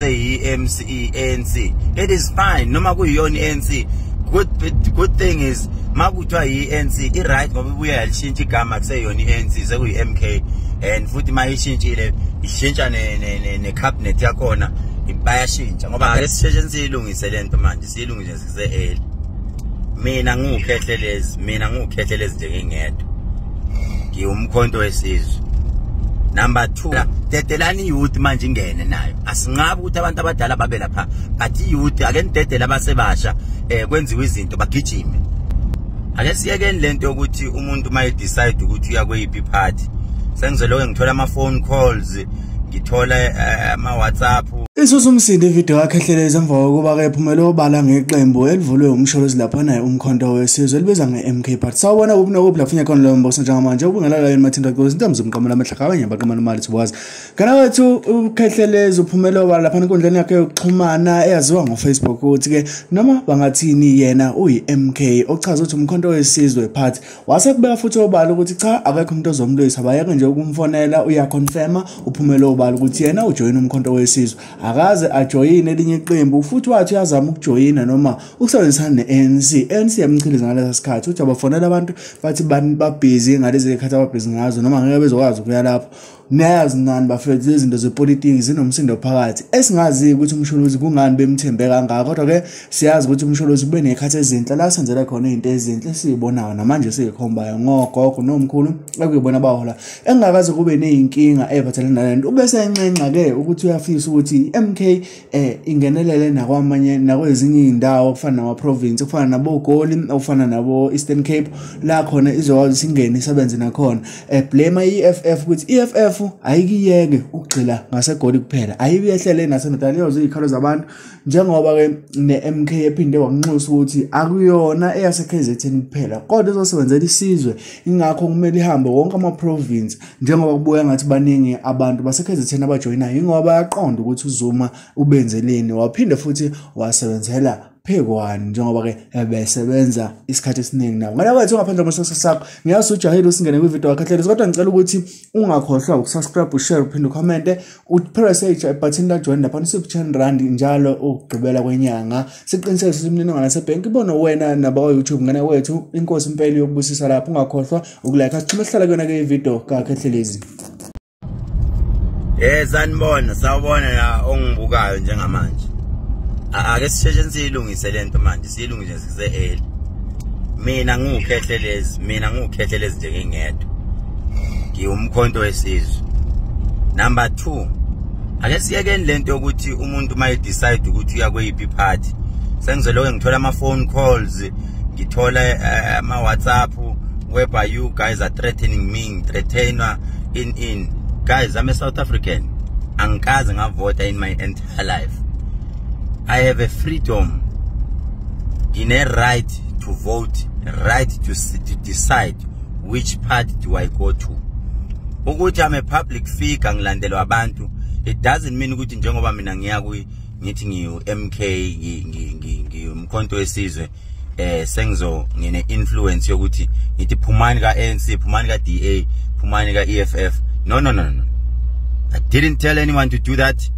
Seyi-MC ANC, it is fine noma kuyiyona i-ANC. Good thing is makuthiwa yi-ANC i-right ngoba ibuye yalishintsha igama, kuseyona i-ANC, sekuyi-MK, and futhi mayishintshile ishintsha ne-cabinet yakhona, bayashintsha. Ngoba ake sisheshe siyilungise lento manje, siyilungise sise-early. Mina ngiwuKhehlelezi, mina ngiwuKhehlelezi nje ngingedwa, ngiwuMkhonto weSizwe. Number 2, dedelani i-youth manje ingene nayo. Asinqabi ukuthi abantu abadala babe lapha, but i-youth ake nidedele abasebasha, kwenziwe izinto bagijime. Ake siyekeni lento yokuthi umuntu maye decide ukuthi uya kweyiphi party. Sengizoloke ngithola ama phone calls, ngithola ama WhatsApp. Isusa umsindo ividiyo kaKhehlelezi emva kokuba ke phumele obala ngeqembu elivulwe uMsholozi lapha naye uMkhonto weSizwe elibiza nge-MK Party. Sawubona kuphi nokuphi lapho khona loyo mboso njengamanje ubungelala yini mathinta kuzo intombi zomqamela amahlaka abanye baqamela imali thiwazi. Kana wethu uKhehlelezi uphumele obala lapha enkundleni yakhe yokuxhumana eyaziwa ngoFacebook ukuthi ke noma bangathini yena uyi-MK, ochaza ukuthi uMkhonto weSizwe Party. Wase kubeka futhi obala ukuthi cha, akekho umuntu ozomlwisa, bayeke nje ukumfonela, uyaconfirma uphumele obala ukuthi yena ujoyina uMkhonto weSizwe, akaze ajoyine elinye iqembu. Futhi wathi uyazama ukujoyina noma ukusebenzisana ne-ANC, ANC yamchiliza ngalesa sikhathi. Uthi abafonela abantu bathi babhizi ngalezi zikhathi ababhizi ngazo, noma ngeke bezokwazi ukuya lapho. Niyazi nani bafethu, izinto zepolitiki zinomsindo phakathi esingazi ukuthi uMsholozi kungani bemthembe kangaka, kodwa ke siyazi ukuthi uMsholozi kube nezikhathi ezinhle la senzela khona izinto ezinhle esizibonayo namanje sizikhombayo ngogogo nomkhulu ekuyibona bahola, engakaze kube nezinkinga eziphathelene nalento. Ubese enxenxa ke ukuthi uyafisa ukuthi i-MK ingenelele nakwamanye nakwezinye izindawo okufana nama province, okufana nabo Goli, okufana nabo Eastern Cape, la khona izokwazi ingene isebenze nakhona. Blame i-EFF ukuthi i-EFF ayikiyeke ukugxila ngaseGoli kuphela, ayibiyehlele naseNatal yoze izikhalo zabantu, njengoba ke ne-MK ephinde wanxusa ukuthi akuyona eyase-KZN kuphela kodwa izosebenzela isizwe, ingakho kumele ihambe wonke ama-province, njengoba kubuya ngathi baningi abantu base-KZN abajoyinayo, ingoba bayaqonda ukuthi uZuma ubenzeleni, waphinde futhi wasebenzela phekwane njengoba ke ebesebenza isikhathi esiningi nabo. Ngale kwethu ngaphandle kwesakho sakho, ngiyazi ujahile usingene kwivideo kaKhehlelezi, kodwa ngicela ukuthi ungakhohlwa ukusubscribe, ushare, uphinde ucommente, upress button la join lapha nisiphe 10 rand njalo ukugqibela kwenyanga. Siqinisekise imininingwane yasebhenki ibona wena nabakwa YouTube. Ngane wethu inkosi impela yokubusisa lapho, ungakhohlwa ukulike. Asixhume sihlala kuyona ke ivideo kaKhehlelezi. Sanibona, sawubona la ongibukayo njengamanje. Ake sisheshe siyilungise lento manje, siyilungise sise-early. Mina ngiwuKhehlelezi, mina ngiwuKhehlelezi nje ngingedwa, ngiwuMkhonto weSizwe. Number 2, ake siyekeni lento yokuthi umuntu maye decide ukuthi uya kweyiphi party. Sengizoloke ngithola ama phone calls, ngithola ama WhatsApp whereby you guys are threatening me, threatenwa in. Guys, I'm a South African. Angikaze ngavota in my entire life. I have a freedom, in a right to vote, right to decide which party do I go to. Ukuthi I'm a public figure ngilandelwa abantu, it doesn't mean ukuthi njengoba mina ngiya kuyi ngithi ngiyu MK, ngiwuMkhonto weSizwe, sengizo ngine influence yokuthi ngithi phumani ka ANC, phumani ka DA, phumani ka EFF. No, no, no, no. I didn't tell anyone to do that.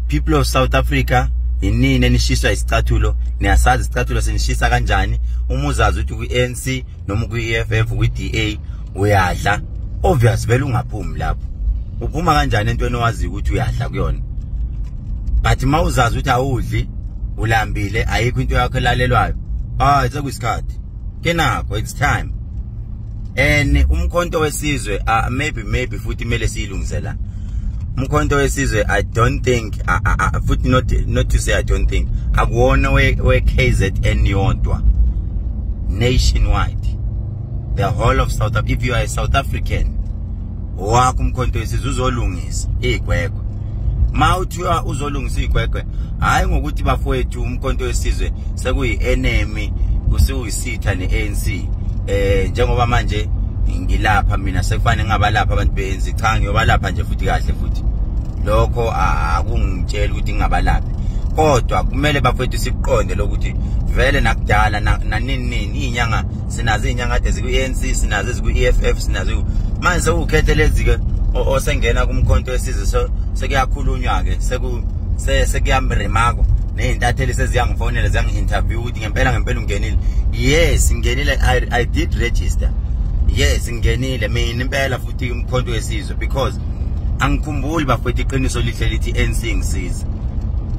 People of South Africa, inini enishiswa isicathulo, niyasazi isicathulo sinishisa kanjani. Uma uzazi ukuthi kwi-ANC noma kwi-EFF, kwi-DA uyadla, obvious vele ungaphumi lapho. Uphuma kanjani entweni owaziyo ukuthi uyadla kuyona? But uma uzazi ukuthi awudli, ulambile, ayikho into yakho elalelwayo, sekuyisikhathi kenakho, it's time. And uMkhonto weSizwe, maybe futhi kumele siyilungise la. Umkhonto weSizwe, I don't think, futhi not to say I don't think, akuwona we KZN yodwa, nationwide, the whole of South Africa. If you are a South African, wakho uMkhonto weSizwe uzolungisa igwegwe. Mawuthiwa uzolungisa igwegwe, hayi ngokuthi bafowethu uMkhonto weSizwe sekuyi enemy, usuyisitha ne-ANC. Njengoba manje ngilapha mina sekufanele ngingabalapha abantu be-ANC, cha ngiyobalapha nje futhi kahle futhi. Lokho akungitsheli ukuthi ngingabalaphi, kodwa kumele bafowethu siqonde lokuthi vele nakudala nanini nini izinyanga sinazo, izinyanga kade ziku-ANC, sinazo eziku-EFF, sinazo manje sekuwuKhehlelezi ke osengena kuMkhonto weSizwe, sekuyakhulunywa ke seku Sekuyamremark nezintatheli seziyangifonela ziyangi-interview ukuthi ngempela ngempela ungenile. Yes, ngingenile. I did register. Yes, ngingenile mina impela futhi uMkhonto weSizwe, because angikhumbuli bafowethu, iqiniso lihle lithi ANC ngisiza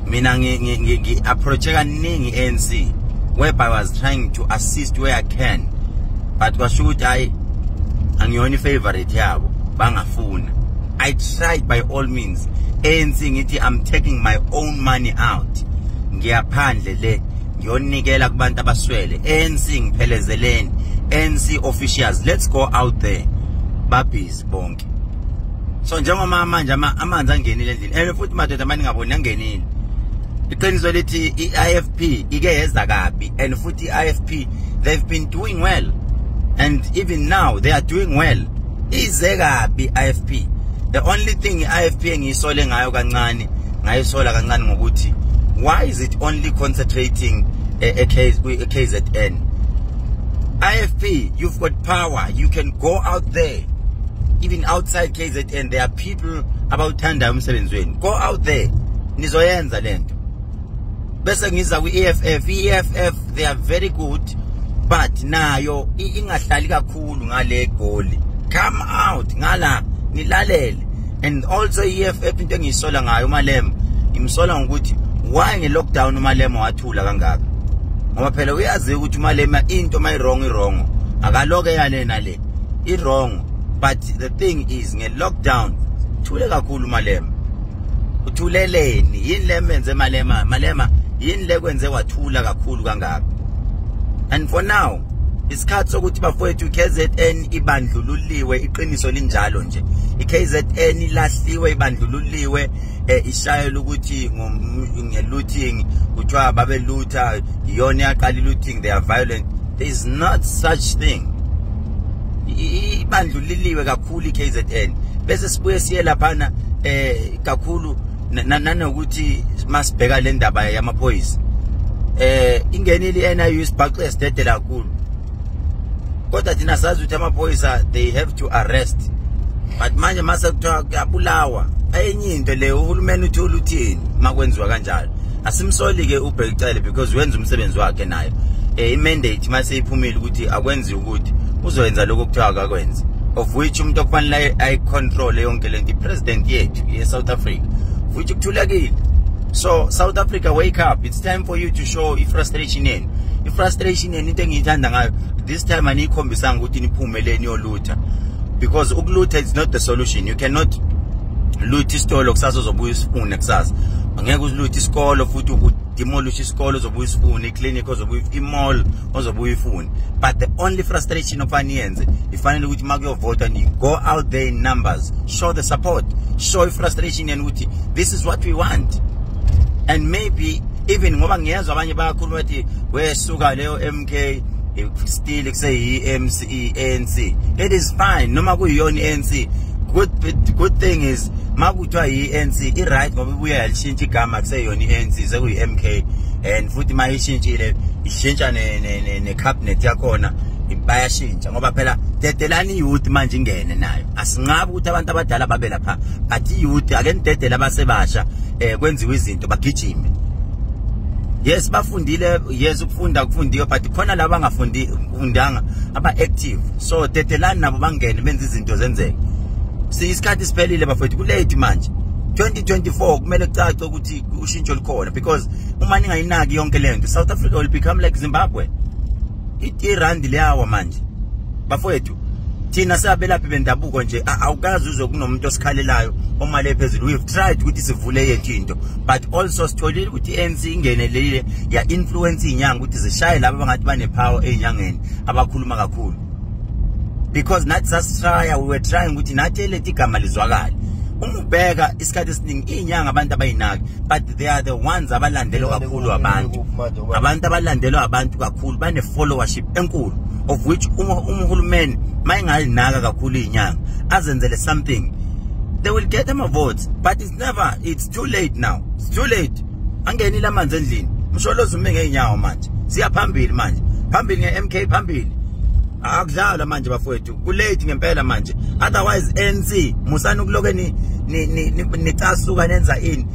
mina. Ngi-approach kaningi ANC whereby I was trying to assist where I can, but kwasho ukuthi hayi, angiyona i-favorite yabo, bangafuna. I tried by all means. ANC ngithi I'm taking my own money out, ngiyaphandle le ngiyonikela kubantu abaswele. ANC ngiphelezeleni, ANC officials, let's go out there. Babhizi bonke. So njengoba manje amanzi angenile endlini, and futhi madoda manje ngaboni angenile, iqiniso lithi i-IFP ike yeza kabi, and futhi i-IFP, they've been doing well, and even now they are doing well. Ize kabi i-IFP. The only thing i-IFP engiyisole ngayo kancane, ngayisola kancane ngokuthi why is it only concentrating e-KZN? IFP, you've got power, you can go out there. Even outside KZN there are people abawuthandayo umsebenzi wenu. Go out there, nizoyenza lento. Bese ngiza kwi-EFF. I-EFF, they are very good, but nayo ingahlali kakhulu ngale Goli. Come out ngala nilalele. And also i-EFF, into engiyisola ngayo uMalema, ngimsola ngokuthi why nge-lockdown uMalema wathula kangaka? Ngoba phela uyazi ukuthi uMalema into mayi-wrong i-wrong, akaloke yale nale i-wrong. But the thing is, nge-lockdown thule kakhulu uMalema. Uthuleleni? Yini le menze Malema? Malema, yini le kwenze wathula kakhulu kangaka? And for now, isikhathi sokuthi bafowethu KZN ibandlululiwe, iqiniso linjalo nje. iKZN ilahliwe, ibandlululiwe, ishayela ukuthi nge-looting, kuthiwa babe-loota, iyona yaqala i-looting, they are violent. There is not such thing. Ibandluliliwe kakhulu iKZN. Bese sibuye siye laphana kakhulu nanokuthi masibheka le ndaba yamaphoyisa, ingenile i-NIU, isibhaxe esidedela kakhulu, kodwa thina sazi ukuthi amaphoyisa, they have to arrest. But manje mase kuthiwa kuyabulawa, enye into le. Uhulumeni uthula uthini makwenziwa kanjalo? Asimsoli ke uBheki Cele because wenza umsebenzi wakhe naye. I-mandate mase iphumile ukuthi akwenziwe, ukuthi uzoyenza lokho okuthiwa akakwenzi, of which umuntu okufanele ayi-control yonke lento i-president yethu ye-South Africa, futhi kuthulekile. So South Africa, wake up. It's time for you to show i-frustration yenu, i-frustration yenu. Into engiyithanda ngayo this time, aniyikhombisanga ukuthi niphume le niyoloota, because ukuloota is not the solution. You cannot loot isitolo kusasa uzobuya usifune kusasa. Angeke uziloot isikolo futhi udemolish isikolo uzobuya usifune, iclinic ozobuya, i-mall ozobuya ifune. But the only frustration ofanele iyenze ifanele ukuthi makuyovota ni go out there in numbers, show the support, show i-frustration yenu ukuthi this is what we want. And maybe even ngoba ngiyezwa abanye bayakhuluma bathi wesuka leyo MK, still kuseyi-MC ANC. It is fine noma kuyiyona i-ANC. Good thing is makuthiwa yi-ANC i-right, ngoba ibuye yalishintsha igama, kuseyona i-ANC, sekuyi-MK. And futhi mayishintshile ishintsha ne-cabinet yakhona bayashintsha, ngoba phela dedelani i-youth manje ingene nayo. Asinqabi ukuthi abantu abadala babe lapha, but i-youth ake nidedele abasebasha, kwenziwe izinto, bagijime. Yes, bafundile. Yes, ukufunda kufundiwe, but khona laba abangafundi fundanga aba-active, so dedelani nabo bangene benze izinto zenzeke. Isikhathi siphelile bafowethu, kulate manje. 2024 kumele kucace ukuthi ushintsho lukhona, because uma ningayinaki yonke lento, South Africa will become like Zimbabwe. Irandi liyawa manje bafowethu. Thina sabelaphi bendabuko nje, awukazi uze kunomuntu osikhalelayo omale phezulu. We've tried ukuthi sivule yethu into, but also sitholile ukuthi i-ANC ingenelele ya influence inyanga ukuthi zishaye laba abangathi bane-power ey'nyangeni abakhuluma kakhulu, because nathi sasitrya, we were trying ukuthi nathi elethu igama lizwakale. Uma ubheka isikhathi esiningi iy'nyanga abantu abayinaki, but they are the ones abalandelwa kakhulu abantu abalandelwa abantu kakhulu, bane-followership enkulu, of which uma uhulumeni mayingalinaka kakhulu iy'nyanga azenzele something, they will get ama votes. But it's never, it's too late now, it's too late. Angenile amanzi endlini, uMsholozi ume ngey'nyawo manje. Siya phambili manje, phambili nge-MK, phambili. Akudlalwa manje bafowethu, kulate ngempela manje. Otherwise ANC, musani ukuloke nicasuka nenza ini.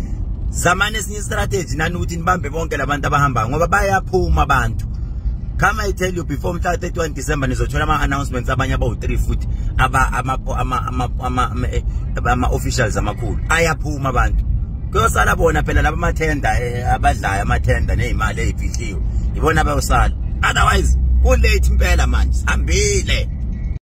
Zamani esinye strategy nani ukuthi nibambe bonke labantu abahambayo, ngoba bayaphuma abantu. Come I tell you, before mhla 31 December nizothola ama announcements abanye abawu3 futhi aba ama ama ama ama officials amakhulu ayaphuma abantu. Kuyosala bona phela laba amathenda abadlayo amathenda nezimali ezifihliwe, ibona bayosala. Otherwise ku late impela manje, sihambile.